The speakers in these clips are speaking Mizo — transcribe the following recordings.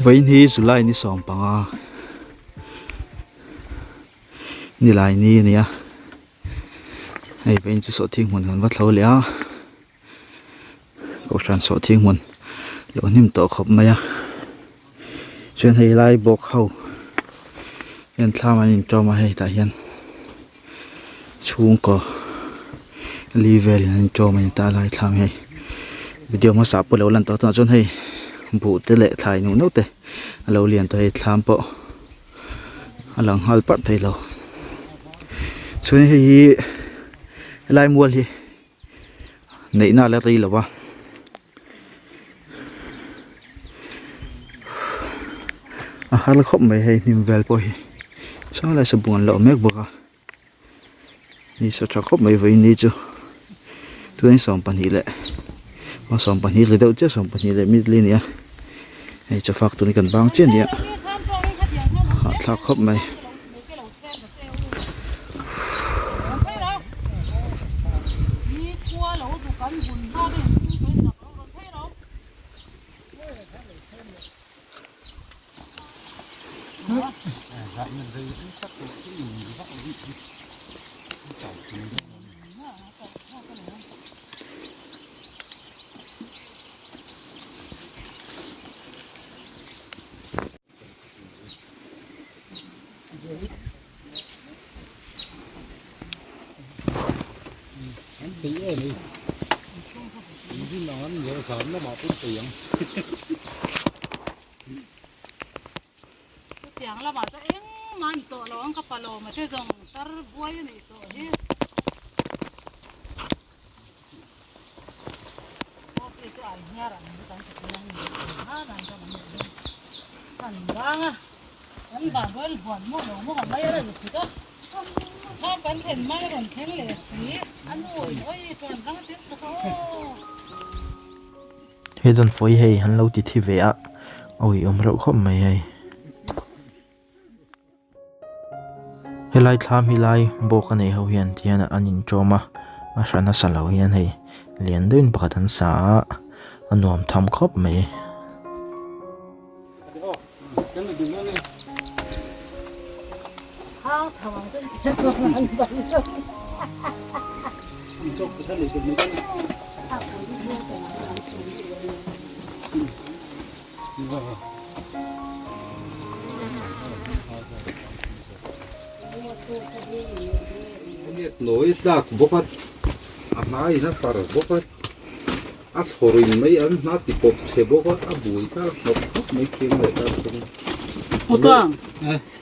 Vawiin hi July ni 15 nilai ni a ni a hei vawiin chu sawhthing hmun kan va thlo leh a kohhran sawhthing hmun lo hnim tawh khawp mai a chuan hei lai bawk ho hian thlam an intawm a hei tah hian chhungkaw li velin an intawm a ni ta lai thlam hei video hmasa pawh lo lan tawh tunah chuan hei buh te leh thlai nuh nuh te a lo lian tawh hei thlam pawh a lang nghal parh thei lo chuan hei hi helai mual hi neihna a la rei lo va a har khawp mai hei hnim vel pawh hi chuan helai sabuan an la awm mek bawk a ni sa tha khawp mai vawiin ni chu tuna 12 leh aw 12 ri deuh chiah 12 leh minute li a ni a hei chawfak tur hi kan bang chiah a ni a hahthlak khawp mai. Chutiang lamah chuan engmah a ni tawh lo ang ka pa lawm a te zawng tar buai a nih tawh hi. He dawnfawih hei an lo ti thi ve a a uiawm reuh khawp mai hei. Helai thlam hi lai bawk a neih ho hian tihian an inṭawm a a hran a sa lo hian hei lian deuhin pakhat an sa a a nuam tham khawp mai. Nawi tlak bawk a a hmaiin a far bawk a a thlawrin mai an hna ti pawp chhe bawk a a bui tlak hnawk hnawk mai khiang leh ta thung. Utang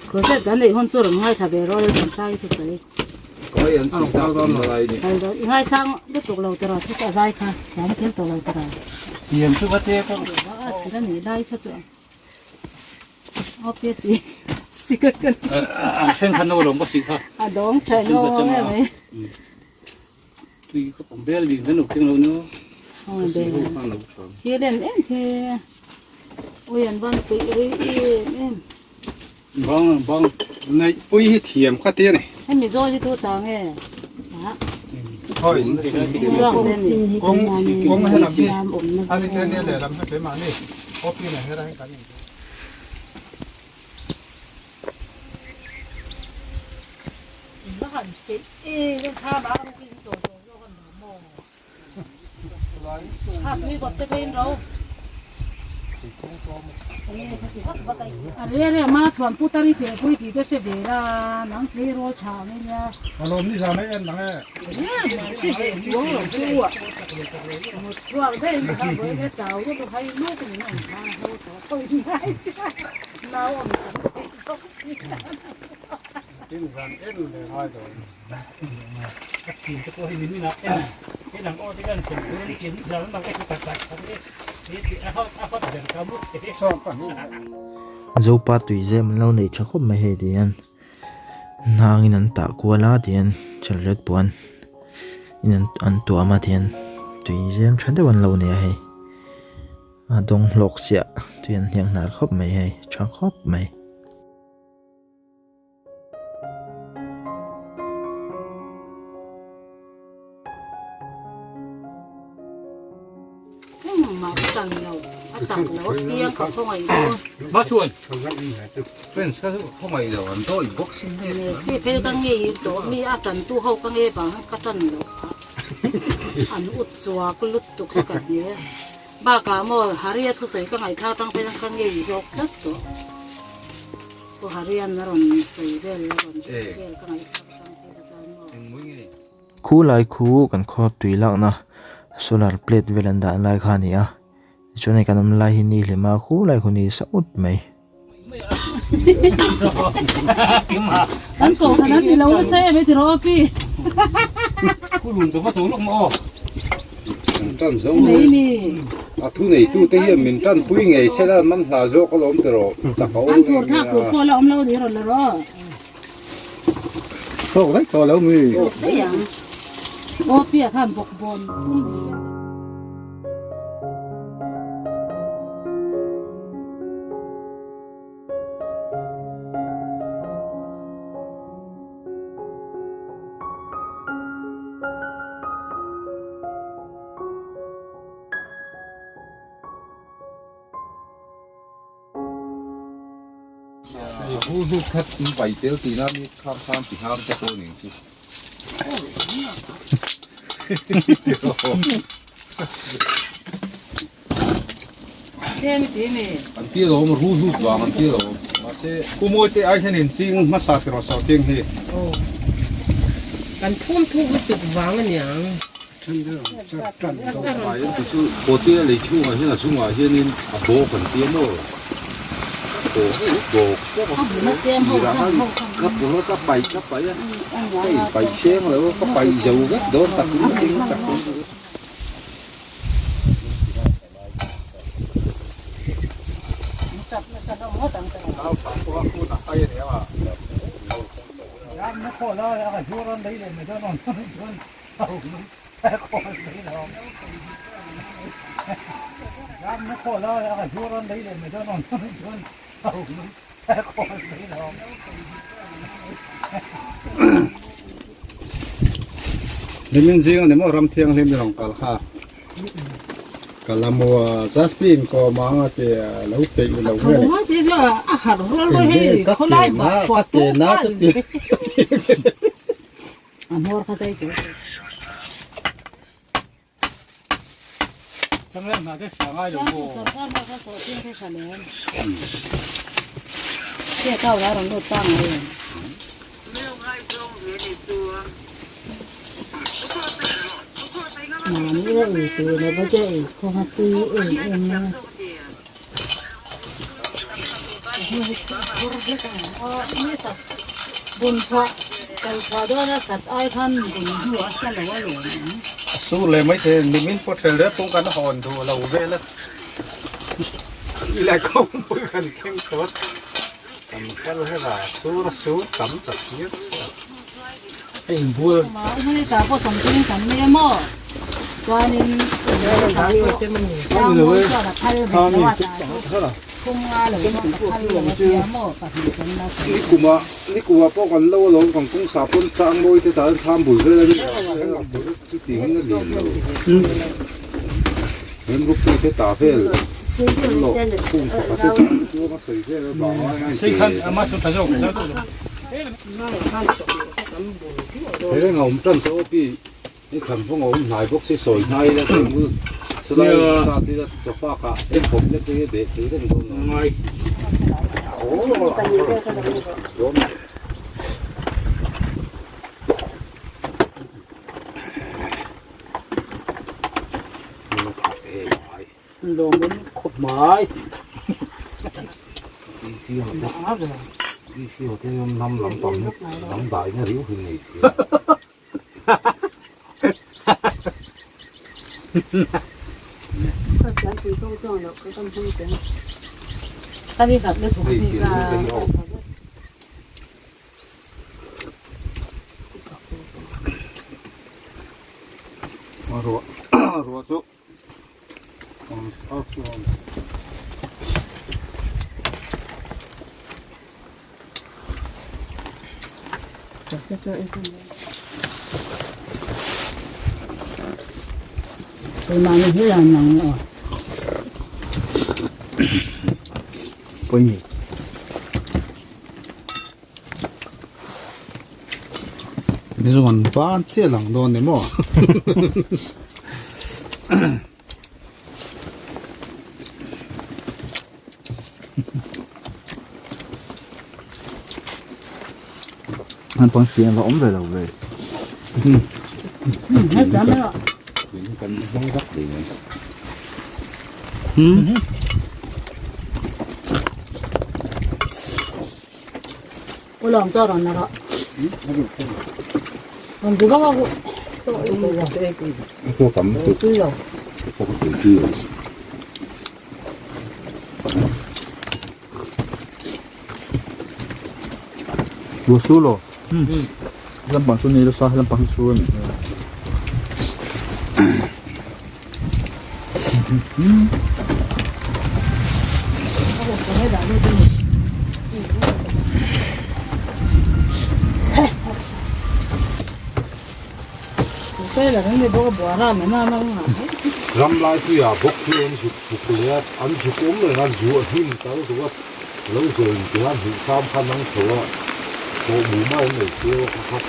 crochet kan neih hun chu rawn ngaithla ve rawh kan sai thu sawi. Kai an si tak an lai ni. I ngaisang lutuk lo tiraw thu a zai kha thiam thiam tawh lo tiraw. Thiam chu va te ka. A chhira ni lai kha chu obvious i si ka kan. A then khan no lo mo si kha. A dawng the no nge mai. Tui ka pom bel din kan keng lo no. Oi be. Hi len em the. Oi an van pui ri em em. Bang bang nei pui hi thiam kha te ni. Hemi zawl hi tu ta nge? Ha. Hoi kong kong he lam hi ani te ne le lam he ma ni opi na he ra kan in. La han pe e le tha ma ru kin zo zo zo kan lo mo. Kha tui got te kein ro. A re re ma chuan putari te pui ti te hre ve la nang tlei rawl tha ang nia. Alawm ni zan en nang e. Hre ve chuang lo chu a. Mut chhuak daih in kha vawi le chau ru tu hai luk ni na ha ho to khoi ngai sia. Nau awm chang thei bawk sia. Tin zan en le ngai lo. Ka thin te pawh hi ni min ah en en ang aw te kan sem tur ani kin zan ang ka ti tak tak tak e ni ti a hot a hot ber ka mu Zopa tuizem an lo nei tha khawp mai hei ti hian hnangin an tah kual a ti hian chalret puan in an tuam a ti hian tuizem tha deuh an lo nei a hei. a dawng hlawk chiah tui an hniang hnar khawp mai hei tha khawp mai. Pu Harian a rawn sawi vel a rawn sawi vel ka ngaihthlak atang phei kha chuan maw. Khu lai khu kan khaw tui lakna solar plate vel an dah lai kha a ni a, tichuan hei kan awm lai hi ni hlem a khu lai khu ni sa ut mai. Kan kohhran an ni lo nasa em e tiraw pi. Nei mi. A thu neitute hian min tanpui ngei se la man hla zawk alawm ti rawh chak a awm An thur thlak tur pawh la awm lo ni rawn la rawh. Thawk daih tawh lo mi. Thawk daih ang. Aw pia khan bawk bawn tum ni hian. Hu hnuk khat in pai tel tihna mi kham kham ti ham te pawh ning chu. An ti alawm ru hnuk vang an ti alawm mahse Pu Mawite ai hian in ching hmasa tiraw sawrting hi. Kan phum thuk lutuk vang aniang. Pawhte lei chhungah hian a chungah hianin a bawk an tia maw? Bawk bawk a tirah khan ka pawh ka paih ka paih a ka inpaih seng lo a ka paih zo vek dawn tak in ding tak in. Nimin zing ani maw ram thianghlim i rawn kal kha ka la mu a Jasmine ko manga te lo peih lo nge ni ka ke na ka ke na ka ti. A hmawr kha chei tur. Changel hna te sa ngai lo maw? Sorkar hna kha sawh chin kha tha lem. Che kau la rawn lut ta ngai em. Mami la ei tur lo va che ei khaw ha tui em em mai a. Sur leh mai thei nimin pawh ṭhel rep pawh kan hawn duh lo vel a i la kawngpui kan thleng tawh kan kal hela sur a sur tam ta chiang a inbual. Nikuma nikuma pawh kan lo alawm kan kawng sa pawn tlang mawi te tan thlam bul vel a ni chuti in a lian lo remruk te ta vel lawh khum pakhat te tan chuan a sawi vel a vang a. He reng a awm tan tawh a pi i thlan vawng a awm hnai bawk si sawi hnai ila chuan bul chulai sat ila chawfa kah en khawp te te beh thei reng dawn lo. Lawmawm khawp mai. DC hotel hian hnam lampang hi dangdaina riau hi nei thei a. Hei pian hnung te hi aw. Ruah ruah chu. Pawimawh. Ni zawng an van chiah lang dawn ni maw? An pawn fian va awm ve lo ve. Hmm. Lo su lo. Lampang chu ni lo sa lampang hi su a ni. Ram lai puiah bawk chu an zuk zuk leh a, an zuk awm reng a, zu a hnim tal duh a, lo zawin tih a hmuh hram kha nang tho a, pawh mu mai an nei chiau a kha kha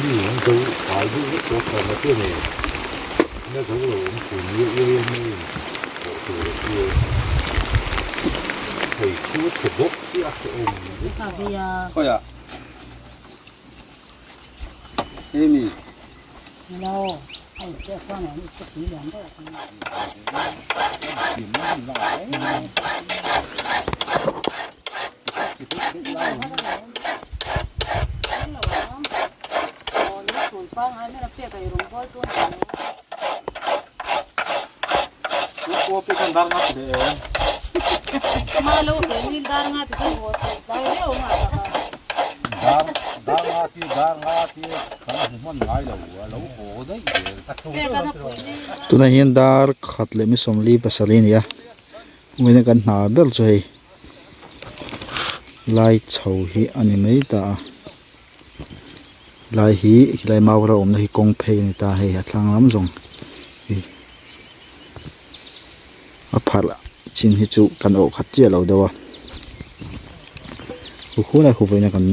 mi an zo fai deuh vek tawh tawh na te nen na zo lo awm thin ni a uai mai in pawh tur a hria thei chu a chhe bawk chiah a hrehawm Khawiah Amy. Tunah hian dar khat leh mi sawmli pasarih a ni a vawiin kan hna ber chu hei lai chho hi a ni mai ta a lai hi khilai mau ro awmna hi kawng phei a ni ta hei a thlang lam zawng hi a pharh chin hi chu kan awh khat chiah lo deuh a hukhunah huvawiin kan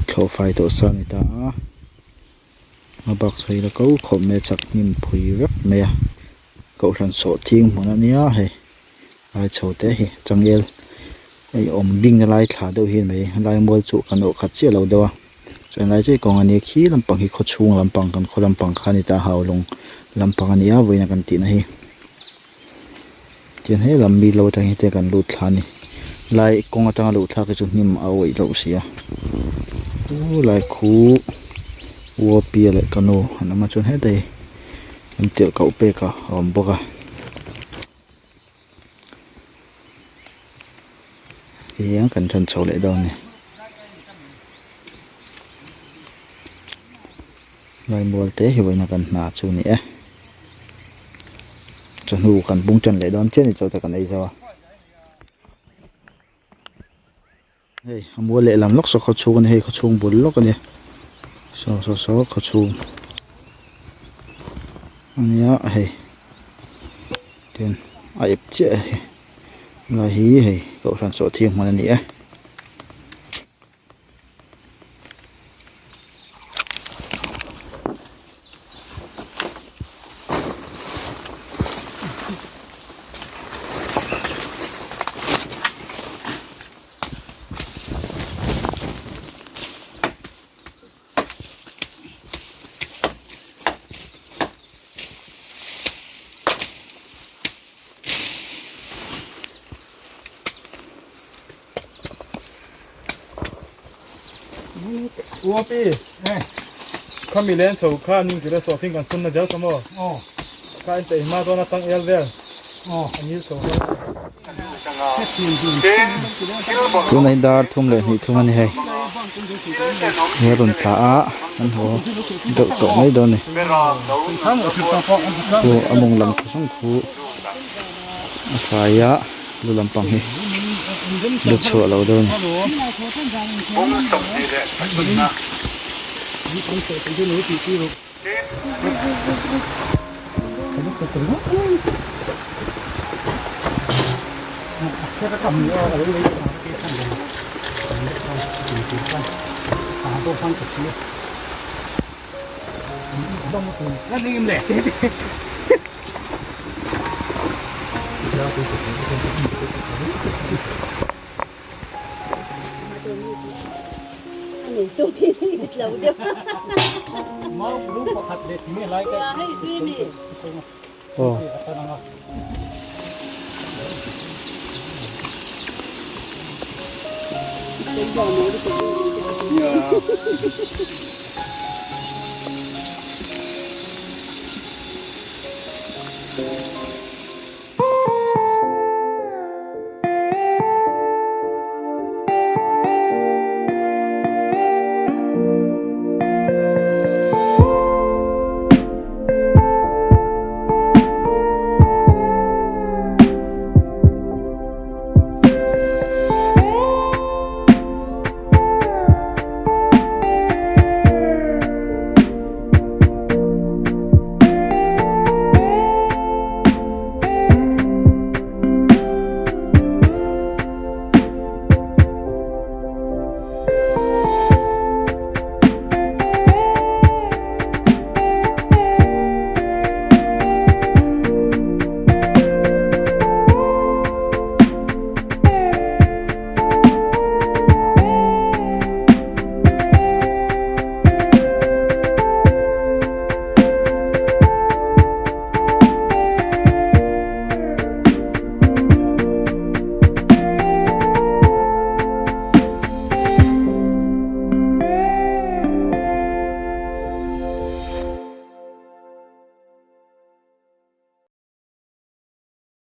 thlawh fai tawh sa a ni ta a a bak sawi la ko khawp mai a chak hnim phui vek mai a kohhran sawh thing hmun a nia hei lai chho te hi changel hei awm bing na lai thla deuh hi a ni mai helai mual chu kan awh khat chiah lo deuh a chuan lai chiah kawng a nia khi lampang hi khaw chhung lampang kan khaw lampang kha a ni ta a haulawng lampang a ni a vawiin a kan tihna hi tihian he lam mi lo atang hi te kan lut thla a ni lai kawng atanga luh thlak hi chu hnim a awih loh si a chu lai khu uapia leh ka nu an awm a chuan hetah hi an tirh koh pek a a awm bawk a. Tihian kan ṭan chho leh dawn a ni laimual te hi vawiin a kan hna chu a ni e chawhnu kan bung ṭan leh dawn chiah a ni chaw te kan ei zo a hei a mual lehlam lawk saw khawchhung a ni hei khawchhung bul lawk a ni saw saw saw khawchhung a nia hei tin a ep chiah a hei lai hi hei kohhran sawhthing hmun a ni e. Uapi, khami len chho kha ning tura sawhthing kan sun na zel ta maw? Kha in peih hma chuan a tang el vel a ngil chho kha. Tunah hi dar thum leh hnih thum a ni hei he rawn thla a an haw deuh tawh mai dawn a ni khu a mawng lam thu hrang khu. A fai a lu lampang hi lu chhuah lo deuh a ni.